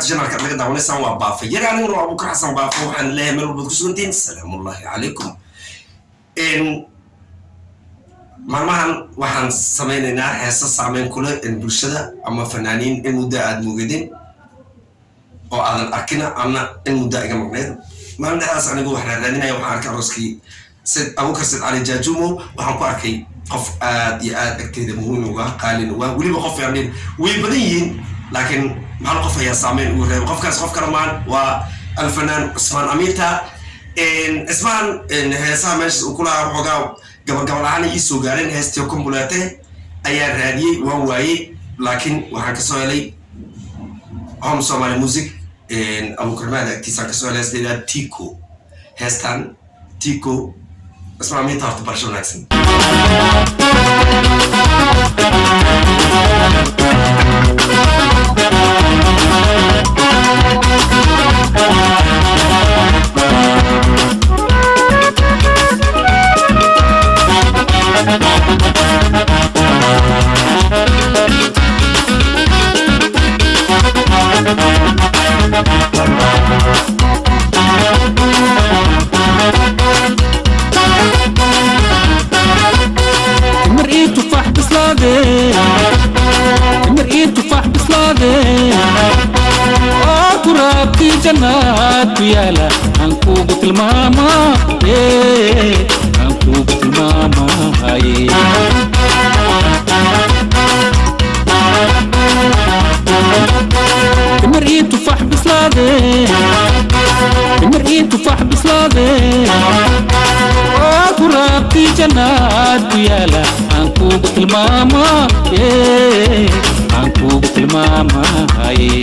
Channelka aad naga daawanaysaan waa Baafa Yar, aniguna waa Abuukar Xasan Baafo. Waxaan leeyahay meel walbaad ku sugantihiin, salaamullahi calaykum. Maalmahan waxaan samaynaynaa heesa saameyn kule bulshada ama fanaaniin in muddo aad mugadin oo aadan arkina ama in muddo iga maqneed. Maalin dhexdaas anigu wax raadinaya, waxaan arkay arooskii Said Abukar Said Cali Jaajumo. Waxaan ku arkay qof aad iyo aad agteeda muhiim uga, qaalin uga, weliba qof aan way badan yihiin, laakiin hal qof ayaa saameyn ugu reebay. Qofkaas qof kale maan, waa alfanaan Cusmaan Amiita. Cismaan heesaha meeshaas uu kulahaa waxoogaa gabagabal ahaan ii soo gaareen. Heestii Kumbulaate ayaa raadiyey, waan waayey, laakiin waxaan kasoo helay Home Somali Music, Abukarmaada agtiisaan kasoo helay heesta ilaa Tico. Heestan Tico, Cismaan Amiita, horta barasho wanaagsan. Timir iyo tufaax bislaade, timir iyo tufaax bislaade oo turaabtii jannaad ku yaala aan kuugu tilmaamaaye, aan kuugu tilmaamaaye. Timir iyo tufaax bislaade, timir iyo tufaax bislaade oo turaabtii jannaad ku yaala aan kuugu tilmaamaaye, aan kuugu tilmaamaaye.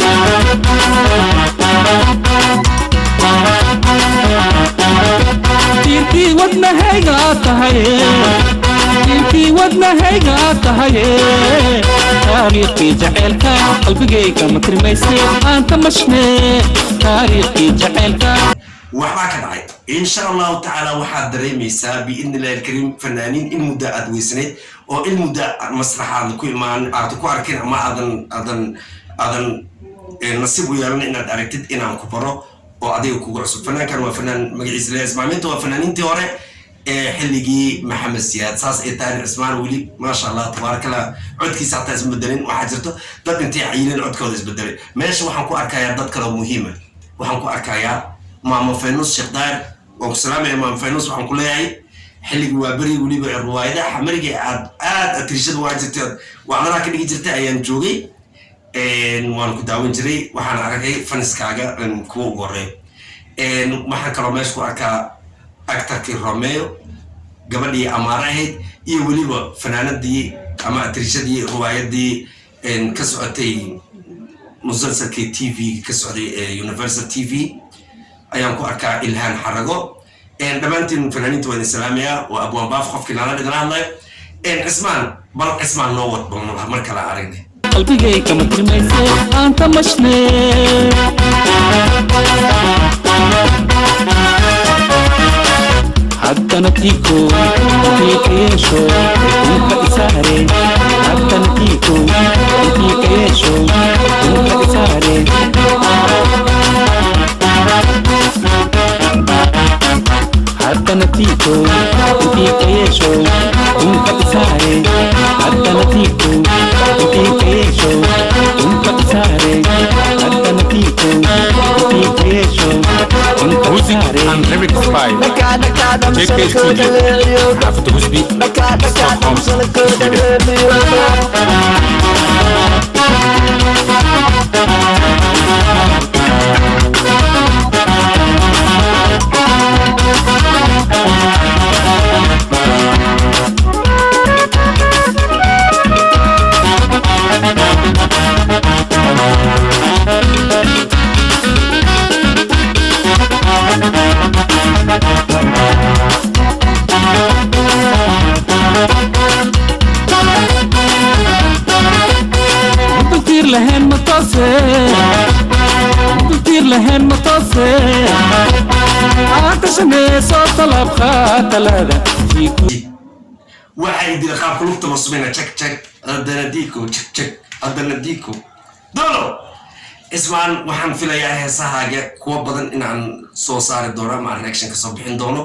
Tiirkii wadnahayga tahaye, tiirkii wadnahayga tahaye, taariikhkii jaceylka qalbigayga ma tirmayse, aan tamashne taariikhkii jaceylka. Waxbaa ka dhacay, insha Allahu tacaala. Waxaad dareemaysaa, biidni illahi alkariim, fanaaniin in muddo aad weysanayd oo in muddo masraxa aadan ku imaan, aadan ku arkin ama aadan nasiib u yeelan inaad aragtid, inaan ku baro oo adiga kugu cusub. Fanaankan waa fanaan magaciisa leeyahay Ismaamiinta, waa fanaaniintii hore ee xilligii Maxamed Siyaad. Saas ay tahay, Cismaan weli, maasha Allah, tabaarakallah, codkiisa hataa isbedelin. Waxaa jirto dad intay cayileen codkooda isbedelay. Meesha waxaan ku arkayaa dad kaloo muhiima. Waxaan ku arkayaa Maamo Faynus Sheekh Daahir. Waan ku salaamaya, Maamo Faynus. Waxaan ku leeyahay xilligii waa beri, weliba ruwaayadaha xamariga aad aad atirishada waa jirtay, wacdanaha ka dhigi jirtay ayaan joogay, waan ku daawan jiray. Waxaan arkay faniskaaga kuwa ugu horeeya. Waxaan kaloo meesha ku arkaa actarkii Romeo, gabadhii Amaare ahayd, iyo weliba fanaanadii ama atirishadii ruwaayadii ka socotay musalsalkii TV ka socday ee Universal TV ayaan ku arkaa, Ilhaan Xarago. Dhammaantiin fanaaniinta waa idin salaamayaa. Waa Abwaan Baaf qofkii nala idinla hadlayo. Cismaan, bal Cismaan noo wad, bal mar kale aragnay. Qalbigayga ma tirmayse, aan tamashne. Haddana tiiko intii ka yeesho dunka isaare, haddana tiiko intii ka yeesho dunka isaare. Haddana tiiko intii ka yeesho dunka isaare, haddana tiiko intii ka yeesho dunka isaare, haddana tiiko intii ka yeesho dunka Music isaare. and lyrics by JK Studio, xaafadda Husby, Stockholm, Sweden. Dultiir lahayn ma toose, dultiir lahayn ma toose, aan tashanee soo talaab qaatalada. Waxay dila qaabka lugta loo samayna, jag jag, haddana diiko, jag jag, haddana diiko dolo. Cismaan, waxaan filayaa heesahaaga kuwa badan inaan soo saari doono ama aan reaction ka soo bixin doono.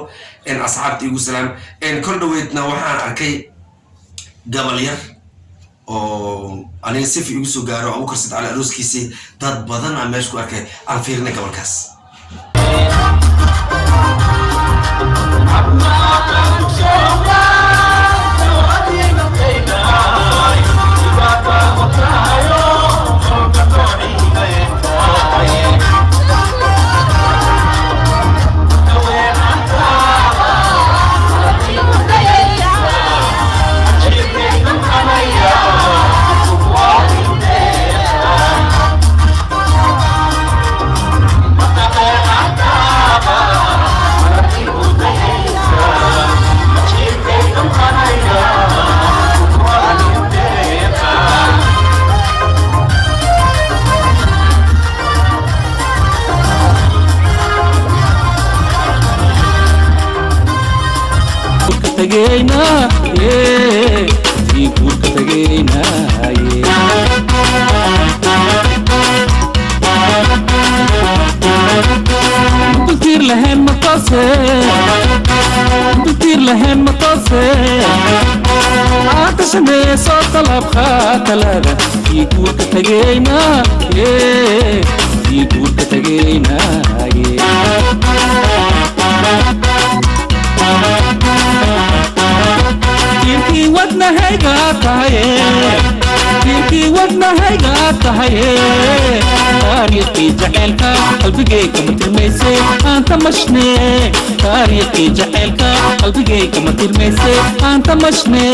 Asxaabta igu salaam. Kor dhaweydna waxaan arkay gabal yar oo aniga sifi igu soo gaaro, Abuukar Sid Cali arooskiisii dad badan aan meesha ku arkay. Aan fiirinay gabalkaas. Tagaynaa tii guurka tagaynaaye. Dultiir lahayn matoose, dultiir lahayn matoose, atashanee soo talabqa talada tii guurka tagaynaa, tii guurka tagaynaaye. Tiirkii wadnahayga tahaye, tiirkii wadnahayga tahaye, taariikhkii jaceylka qalbigay kama tirmayse aan tamashne, taariikhkii jaceylka qalbigay kama tirmayse aan tamashne.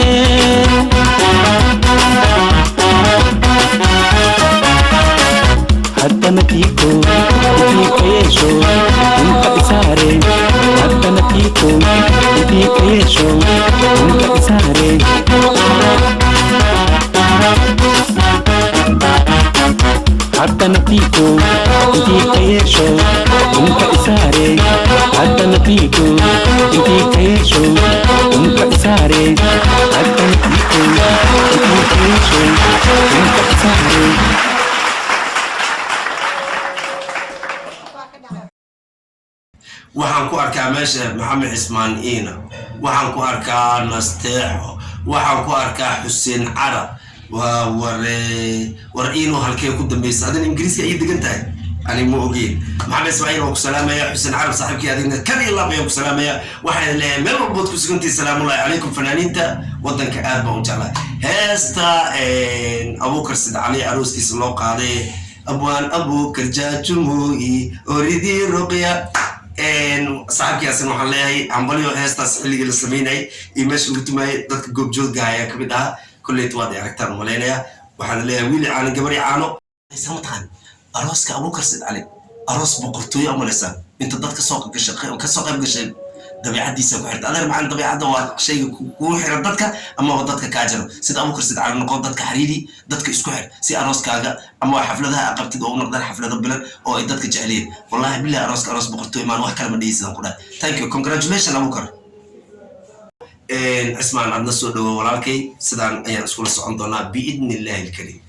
Haddana tiiko intii ka yeesho inta isaare, haddana tiiko intii ka yeesho inta isaare. Haddana tiiko intii ka yeesho inta isaare, haddana tiiko intii ka yeesho inta isaare, haddana tiiko intii ka yeesho inta isaare. Waxaan ku arkaa meesha Maxamed Cismaan Iina, waxaan ku arkaa Nasteexo, waxaan ku arkaa Xuseen Carab. Waa ware war Iino, halkee ku dambaysa? Adina Ingiriiska ay degan tahay, ani ma ogeyn. Maxamed Ismaaciil waan ku salaamaya, Xuseen Carab saaxiibkii, adigna kan iyo laab ayaan ku salaamaya. Waxaan leeyahay meel walbood ku sugantahay, salaamullahi calaykum. Fanaaniinta waddanka aad baan u jeclahay. Heesta Abuukar Sid Cali arooskiisa loo qaaday, abwaan Abuukar Jaajumooyi oridii Ruqya, saaxiibkiiasina waxaan leeyahay hambalyo. Heestaas xilligii la samaynayay iyo meesha ugu tumayay dadka goobjoogga ayaa kamid ahaa. Kolleyta waad ay aragtaan umalaynaya. Waxaan leeyahay wiili caano, gabari caano. Mataqaan arooska Abuukar Sid Cali, aroos boqortooyo umalaysaa inta dad kasoo qayb gashay. Dabeecadiisa ku xirta, adeer macalin. Dabeecadda waa shayga kugu xiran dadka amaba dadka kaa jaro. Sida Abuukar Sid Cali noqon, dadka xariiri, dadka isku xir, si arooskaaga ama xafladaha aa qabtid oo u noqdaan xaflado bilan oo ay dadka jeceliyiin. Wallahi billahi, arooska aroos boqortooyo maan, wax kale ma dhihi sidaan ku dhahay. Thank you, congratulation Abuukar Cismaan. Adna soo dhawo walaalkay. Sidaan ayaan iskula socon doonaa biidni Illahi alkariim.